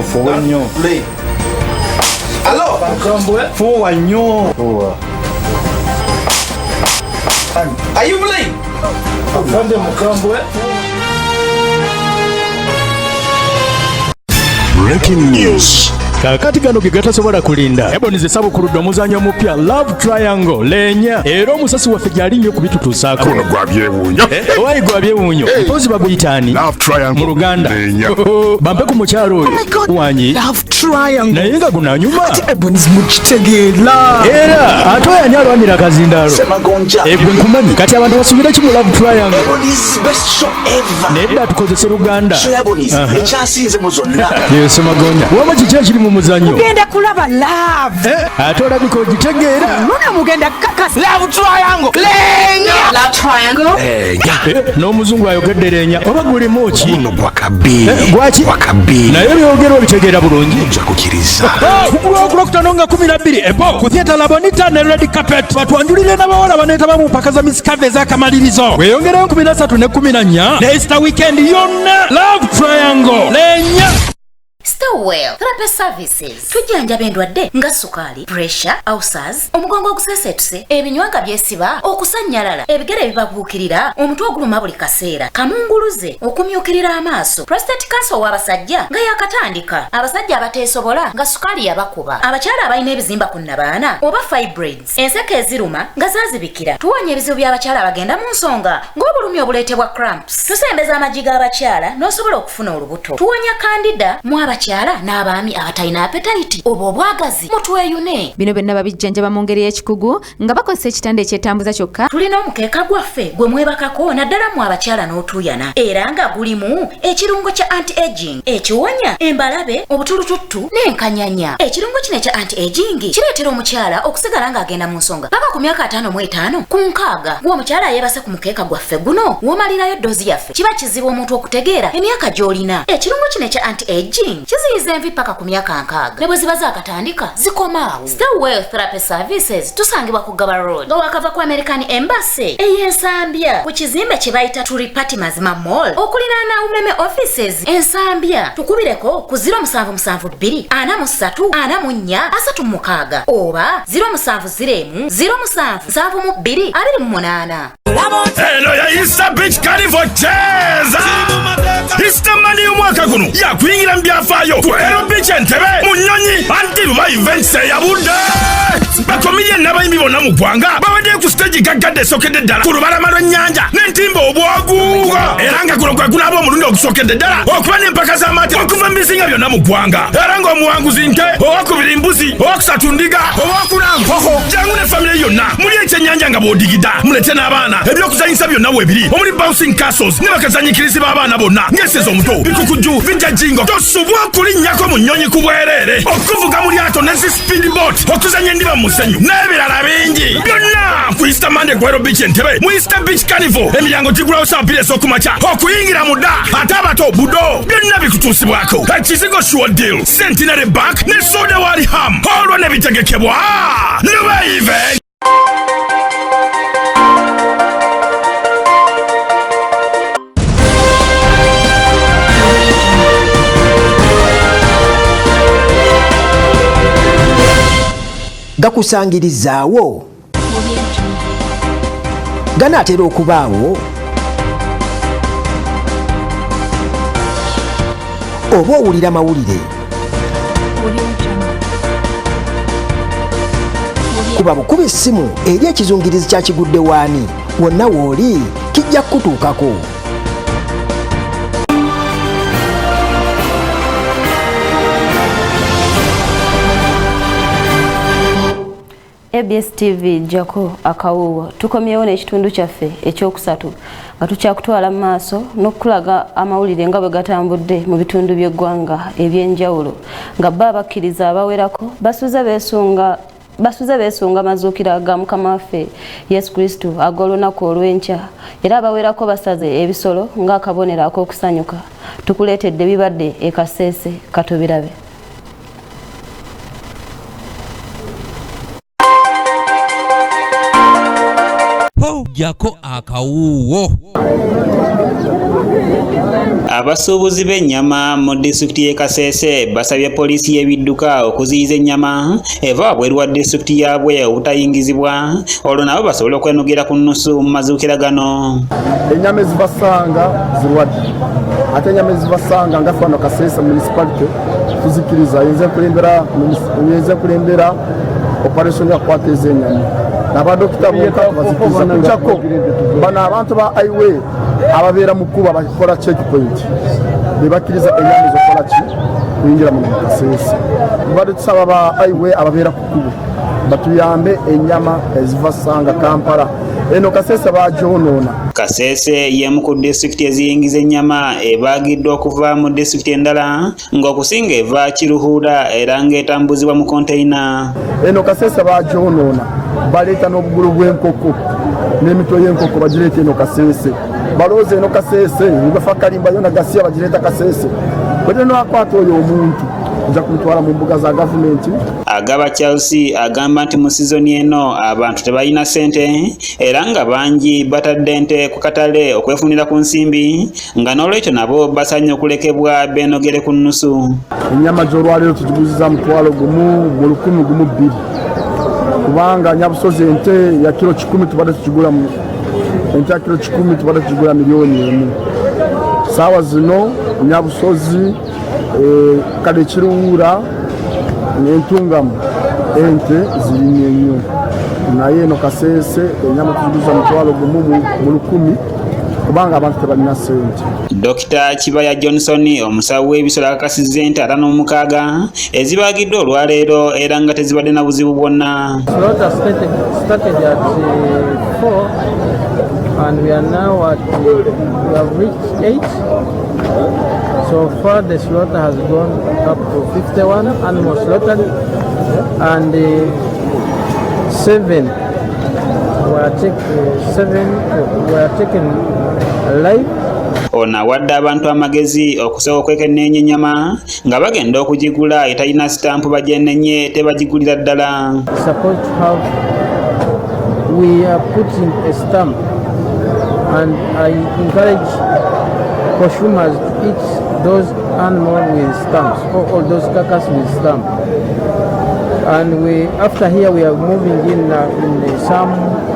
Ofuuwe nnyo. Fuuwa nnyo. Are you playing? Afande mukambwe. Breaking news. Kaakati gano ge gatasobola kulinda. Ebonies esabukuludde omuzannyo omupya Love Triangle leenya, era omusasi waffe gyali nnyo kubitutuusaako. Guno gwa byewuunyo. Owayi gwa byewuunyo. Mpozi baguyita ani? Love Triangle. Mu Luganda. Leenya. Bampe ku mukyalo oyo. Oh my God. Wanyi. Love Triangle. Naye nga gunanyuma. Ate Ebonies mukitegeera. Era ate oyo ani alwanira akazindaalo? Semagonja. Egwe nkumanyi. Kati abantu basuubira ki mu Love Triangle? Ebonies best show ever. Nedda tukozese Luganda. Show ya Ebonies ekyasinze mu zonna. Ye Semagonja. Wama kiki ekiri mu muzannyo? Mugenda kulaba love. Ate olabika ogitegeera. Luna mugenda kakasa. Love Triangle. Lenya. Love Triangle. N'omuzungu ayogedde leenya. Oba gulimu ki? Guno gwa kabi. Gwaki? Gwa kabi. Naye byogera obitegeera bulungi. Ojja kukkiriza. Kugulwa ogwokutaano nga 12 ebo ku Theatre La Bonita ne Red Carpet. Batwanjulire n'abawala baneetaba mu mpaka za Miss Curvy ez'akamalirizo. Weeyongereyo 13 ne 14 ne Easter weekend yonna. Love Triangle. Leenya. Stowell Therapy Services tujjanjaba endwadde nga sukaali, pressure, ulcers, omugongo oguseeseetuse, ebinywa nga byesiba, okusannyalala, ebigere ebibabuukirira, omutwe oguluma buli kaseera, kamunguluze, okumyukirira amaaso, prostate cancer ow'abasajja nga yakatandika, abasajja abateesobola nga sukaali yabakuba, abakyala abalina ebizimba ku nnabaana oba fibroids, enseke eziruma nga zaazibikira. Tuwonya ebizibu by'abakyala abagenda mu nsonga ng'obulumi obuleetebwa cramps. Tusembeza amagi g'abakyala n'osobola okufuna olubuto. Tuwonya candida mu abakyala n'abaami abatalina appetite oba obwagazi mutweyune. Bino byonna babijjanjaba mu ngeri y'ekikugu nga bakozesa ekitanda ekyetambuza kyokka. Tulina omukeeka gwaffe gwe mwebakako naddala mu abakyala n'otuuyana, era nga gulimu ekirungo kya anti-aging ekiwonya embalabe, obutulututtu n'enkanyanya. Ekirungo kino ekya anti-aging kireetera omukyala okusigala ng'agenda mu nsonga paka ku myaka 55 ku 60. Gwe omukyala yeebase ku mukeeka gwaffe guno w'omalirayo ddoozi yaffe, kiba kizibu omuntu okutegeera emyaka gy'olina. Ekirungo kino ekya anti-aging kiziyiza envi paka ku myaka 60 ne bwe ziba zaakatandika zikomaawo. Stowell Therapy Services tusangibwa ku Gaba Road nga wakava ku American Embassy ey'Ensambya ku kizimbe kye bayita Turipati Mazima Mall okuliraana Umeme Offices Ensambya. Tukubireko ku 0772 43 44 36 oba 0701 07 72 28. Eno ya Easter Beach Carnival cheza. Easter Monday y'omwaka guno yakuyingira mu byafaayo ku Ero Beach Entebbe mu nnyonyi anti Dubai Events eyabudde. Bakomedian n'abayimbi bonna mu ggwanga babaddeyo ku stage gaggadde esookedde ddala ku lubalama lw'ennyanja n'entimba obwaguuga, era nga guno gwe gunaaba omulundi ogusookedde ddala okuba n'empaka z'amata okuva mu bizinga byonna mu ggwanga, era ng'omuwanguzi nte, owakubiri mbuzi, owakusatu ndiga, owakuna nkoko. Jangu ne famire yonna muli ekyennyanja nga bw'odigida, mulete n'abaana. Ebyokuzanyisa byonna weebiri omuli bouncing castles ne bakazanyikirizi b'abaana bonna ng'eseza omuto, bikukujju, bijajingo. Tosubwa okulinnyako mu nnyonyi ku bwereere, okuvuga mu lyato ne zi speed boat, okuzannya endiba mu musenyu n'ebirala bingi. Byonna ku Easter Monday ku Ero Beach Entebbe mu Easter Beach Carnival. Emiryango gigulawo saa 2 ez'okumakya okuyingira mu dda, ate abato budo. Byonna bikutuusibwako ekizigo Sure Deal, Centenary Bank ne soda wa Riham, olwo ne bitegekebwa Dubai Event. Gakusangirizaawo ganaatera okubaawo oba owulira mawulire. Kuba bukuba essimu eri ekizungirizi kya Kigudde Waani, wonna w'oli kijja kukutuukako. ABS TV jako akawuwo. Tukomyewo n'ekitundu kyaffe ekyokusatu nga tukyakutwala mu maaso n'okulaga amawulire nga bwe gatambudde mu bitundu by'eggwanga eby'enjawulo, nga bo abakkiriza abawerako basuze beesunga amazuukira ga Mukama waffe Yesu Kristo ag'olunaku olw'enkya, era abawerako basaze ebisolo ng'akabonero ak'okusanyuka. Tukuleetedde bibadde e Kasese, katubirabe. Jako akawuwo. Abasuubuzi b'ennyama mu disitulikiti y'e Kasese basabye poliisi y'ebidduka okuziyiza ennyama eva wabweru wa disitulikiti yaabwe obutayingizibwa olwo nabo basobole okwenogera ku nnusu mu mazuukira gano. Ennyama ezibasanga zirwadde ate ennyama ezibasanga nga ffe wano Kasese municipality tuzikiriza yinza kulembera operation yakukwata ez'ennyama n'abadokita bonka tubazikiriza kujjako bano abantu ba highway ababeera mu kkubo abakola checkpoint bebakkiriza ennyama ezokukola ki kuyingira muno mu Kasese. Tubadde tusaba ba highway ababeera ku kkubo batuyambe ennyama eziva Ssanga Kampala eno Kasese bagyonoona. Kasese y'emu ku disitulikiti eziyingiza ennyama ebaagiddwa okuva mu disitulikiti endala ng'okusinga eva Kiruhura era ng'etambuzibwa mu konteyina. Eno Kasese bagyonoona, baleeta n'obugulu bw'enkoko n'emitwe y'enkoko bagireeta eno Kasese, balowooza eno Kasese nibafa kalimba yona gasiya bagireeta Kasese. Bwe nakwata oyo omuntu nja kumutwala mu mbuga za gavumenti. Agaba Charles agamba nti mu sizoni eno abantu tebalina ssente era nga bangi batadde ente ku katale okwefunira ku nsimbi nga n'olwekyo nabo basaanye okulekebwa beenogere ku nnusu. Ennyama gy'olwaleero tugiguziza 10,112 kubanga Nyabusozi ente ya kilo 100 tubadde tugigula ente ya kilo 100 tubadde tugigula 1,000,000. Saawa zino Nyabusozi kale Kiruhura n'Entungamu ente zirinye nnyo, naye eno Kasese ennyama tugiguza 10,100 kubanga abantu tebalina ssente. Dr. Kibaya Johnson omusawo w'ebisolo akakasizza ente 56 ezibaagiddwa olwaleero era nga tezibadde na buzibu bwonna. Slaughter started at 4 and we are now at we have reached 8. So far the slaughter has gone up to 51 animals slaughtered and 7 were taken alive. Ono awadde abantu amagezi okusooka okwekenneenya ennyama nga bagenda okugigula etalina sitampu bagyenenye tebagigulira ddala. Supposed to have, we are putting a stamp and I encourage consumers to eat those animals with stamps or all those carcass with stamp. And we after here we are moving in some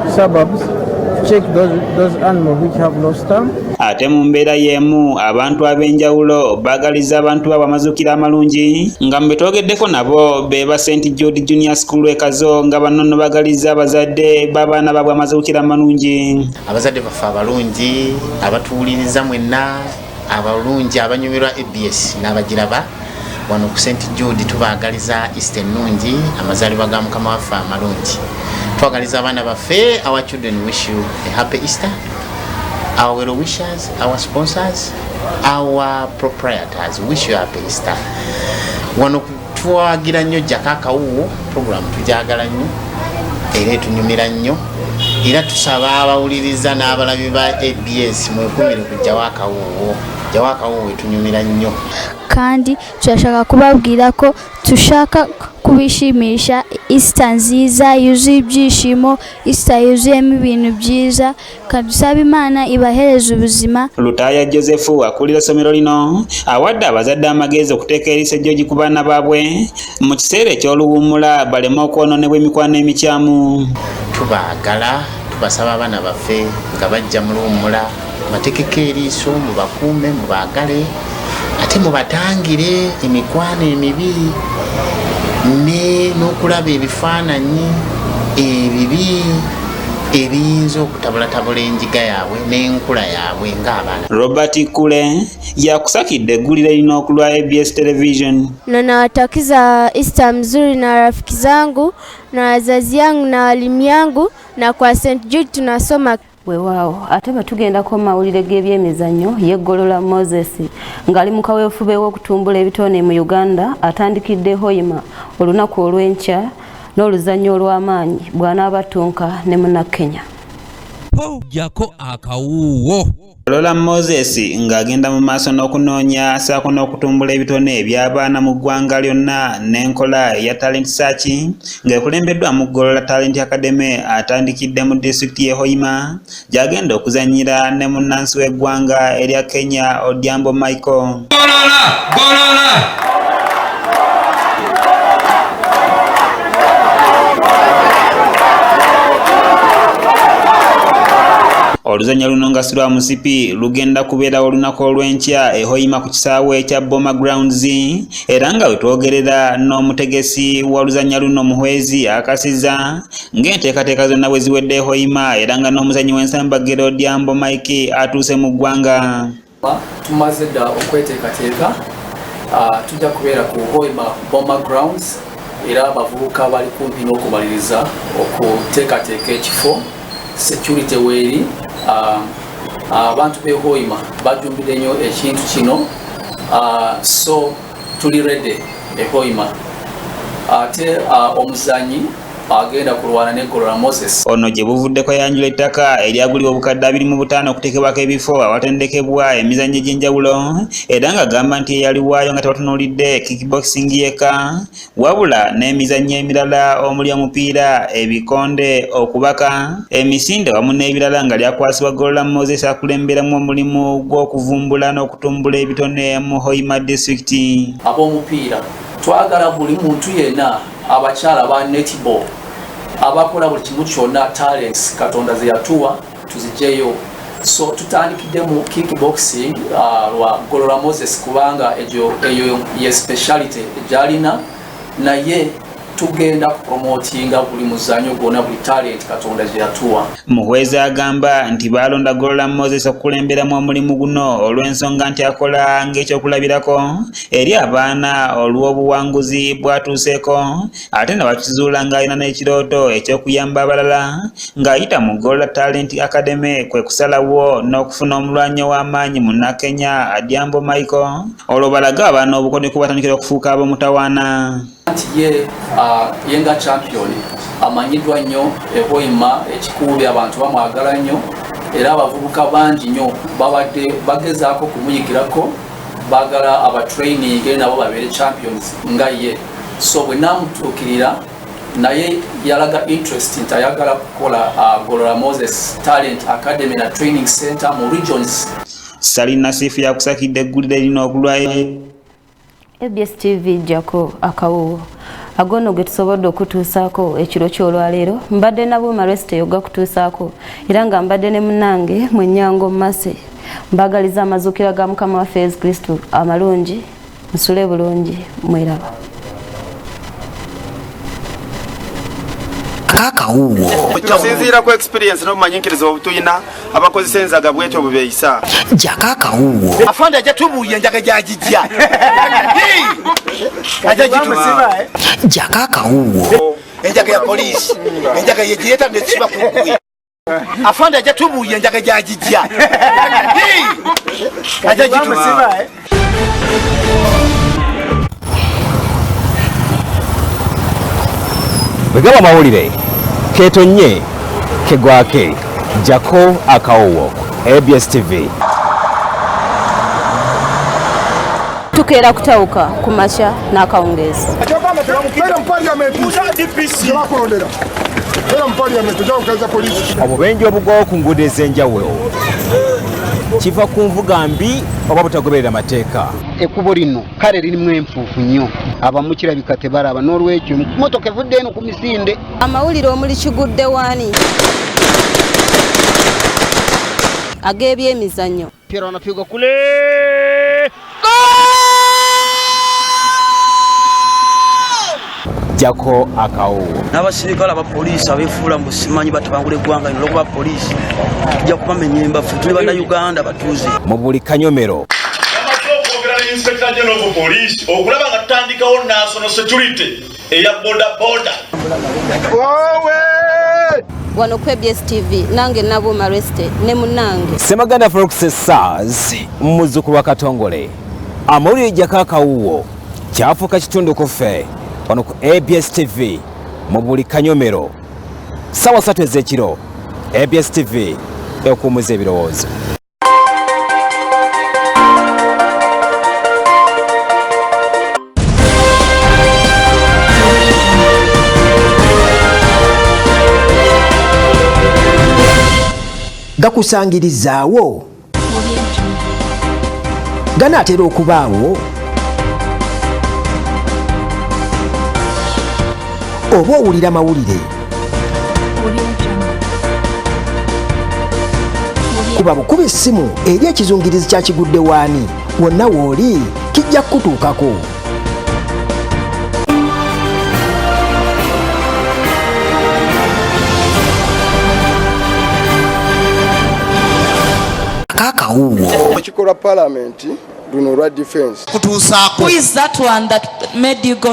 suburbs to check those animals which have no stamp. Ate mu mbeera y'emu abantu ab'enjawulo baagaliza abantu baabwe amazuukira amalungi nga mu betwogeddeko nabo be ba St Jude Junior School e Kazo nga bano nno baagaliza abazadde b'abaana baabwe amazuukira amalungi. Abazadde baffe abalungi abatuwuliriza mwenna abalungi abanyumirwa ABS n'abagiraba wano ku St Jude tubaagaliza Easter ennungi, amazaalibwa ga Mukama waffe amalungi. Twagaliza abaana baffe, our children wish you a happy Easter. Our well wishers, our sponsors, our proprietors wish you happy Easter. Wano twagira nnyo Jjako Akawuwo, program tugyagala nnyo era etunyumira nnyo era tusaba abawuliriza n'abalabi ba ABS mwekumire ku Jjawo Akawuwo. Jjawo Akawuwo etunyumira nnyo. Kandi turashaka kubabwira ko tushaka kubishimisha Easter nziza yuzuye ibyishimo, Easter yuzuyemo ibintu byiza, kadusaba Imana ibahereza ubuzima. Lutaaya Joseph akulira essomero lino awadde abazadde amagezi okuteeka eriiso ejjogi ku baana baabwe mu kiseera eky'oluwummula baleme okwonoonebwa emikwano emikyamu. Tubaagala, tubasaba abaana baffe nga bajja mu luwummula batekeko eriiso, mubakuume, mubaagale ate mubatangire emikwano emibi n'okulaba ebifaananyi ebibi ebiyinza okutabulatabula enjiga yaabwe n'enkula yaabwe ng'abaana. Robert Kule yakusakidde eggulire lino ku lwa ABS Television. Na nawatakiza Easter mzuri na rafiki zangu na wazazi yangu na walimu yangu na kwa St Jude tunasoma. Weewaawo ate bwe tugendako mu mawulire g'ebyemizannyo yeggolola Moses ng'ali mu kaweefube w'okutumbula ebitone mu Uganda atandikidde Hoima olunaku olw'enkya n'oluzannya olw'amaanyi bw'anaaba attunka ne Munnakenya. Jako akawuwo. Lola Moses ng'agenda mu maaso n'okunoonya ssaako n'okutumbula ebitone eby'abaana mu ggwanga lyonna n'enkola eya Talent Search ng'ekulembeddwamu Golola Talent Academy atandikidde mu disitulikiti y'e Hoima gy'agenda okuzannyira ne munnansi w'eggwanga erya Kenya Odhiambo Michael. Golola! Golola! Oluzannya luno nga si lwa musipi lugenda kubeerawo olunaku olw'enkya e Hoima ku kisaawe kya Boma Grounds, era nga we twogerera n'omutegesi w'oluzannya luno Muhwezi akasiza ng'enteekateeka zonna bwe ziwedde e Hoima, era nga n'omuzannyi w'ensambagiro Odhiambo Mike atuuse mu ggwanga. Tumaze dda okweteekateeka, tujja kubeera ku Hoima Boma Grounds, era abavubuka bali kumpi n'okumaliriza okuteekateeka ekifo. Security weeri, abantu b'e Hoima bajumbidde nnyo ekintu kino, so tuli ready e Hoima. Ate omuzanyi agenda kulwana ne Golola Moses. Ono gye buvuddeko yanjula ettaka eryagulibwa obukadde 25 okuteekebwako ebifo awatendekebwa emizannyo egy'enjawulo, era ng'agamba nti eyaliwaayo nga tebatunuulidde kickboxing yekka wabula n'emizannyo emirala omuli omupiira, ebikonde, okubaka, emisinde wamu n'ebirala, nga lyakwasibwa Golola Moses akulemberamu omulimu gw'okuvumbula n'okutumbula ebitone mu Hoima District. Ab'omupiira twagala buli muntu yenna, abakyala ba netball, abakola buli kimu kyonna, talents Katonda ze yatuwa tuziggyeyo. So tutandikidde mu kickboxing lwa Golola Moses kubanga eyo ye speciality gy'alina, naye tugenda kupromotinga buli muzannyo gwonna, buli talent Katonda gye yatuwa. Muhwezi agamba nti baalonda Golola Moses okukulemberamu omulimu guno olw'ensonga nti akola ng'ekyokulabirako eri abaana olw'obuwanguzi bw'atuuseeko, ate ne bakizuula ng'alina n'ekirooto eky'okuyamba abalala ng'ayita mu Golola Talent Academy, kwe kusalawo n'okufuna omulwanyi ow'amaanyi munnakenya Odhiambo Michael, olwo balage abaana obukodyo kwe batandikira okufuuka ab'omutawaana. Nti ye nga champion amanyiddwa nnyo e Hoima, ekikuubi abantu bamwagala nnyo, era abavubuka bangi nnyo babadde bagezaako kumuyigirako, baagala abatraining nabo babeere champions nga ye. So bwe namutuukirira naye yalaga interest nti ayagala kukola Golola Moses Talent Academy na Training Center mu regions. Salina Sifu yakusakidde eggulire lino okulwa ABS TV jako akawuwo agono ge tusobodde okutuusaako ekiro ky'olwaleero. Mbadde nabo Resite yoga kutuusaako, era nga mbadde ne munnange Mwenyango Mase. Mbagaliza amazuukira ga Mukama waffe Yesu Kristo amalungi, nsule bulungi, mweraba. Akawuwo. Tusinziira ku experience n'obumanyiikirizo obutulina, abakozesa enzaga bwetyo bubeeyisa. Jako akawuwo. Afande ajja tubuulira enjaga gy'agijja. Ajja gitusiba. Jako akawuwo. Enjaga ya poliisi, enjaga yegireeta netusiba ku ggwe. Afande ajja tubuulira enjaga gy'agijja. Ajja gitusiba. Bwegaba mawulire ketonye kegwake jako akawuwo ABS TV. Tukeera kutawuka ku makya n'akawungeezi. Obubenje obugwawo ku nguudo ez'enjawulo kiva ku nvuga mbi oba butagoberera mateeka. Ekkubo lino kale lirimu enfuufu nnyo, abamu kirabika tebalaba, n'olwekyo motoka evudde eno ku misinde. Amawulire omuli kigudde waani ag'ebyemizannyo. Mpira unapigwa kule, Jako akawuwo. N'abasirikale abapoliisi abeefuula mbu simanyi batabangula eggwanga lino olw'okuba poliisi, tujja kubamenya embafu, tuli bannayuganda batuuze. Mu buli kanyomero. Okwogera ne Inspector General of Police okulaba nga tutandikawo national security eya boda boda. Wano ku ABS TV nange Nabuuma Resite ne munnange Ssemaganda Fox Stars, muzzukulu wa Katongole. Amawulire jako akawuwo kyafuuka kitundu ku ffe wano ku ABS TV mu buli kanyomero ssaawa 3 ez'ekiro. ABS TV ekuwummuza ebirowoozo. Gakusangirizaawo ganaatera okubaawo oba owulira mawulire. Kuba bukuba essimu eri ekizungirizi kya kigudde waani wonna w'oli kijja kukutuukako. Akawuwo. Ekikolwa palamenti luno olwa defense kutuusaako. Who is that one that made you go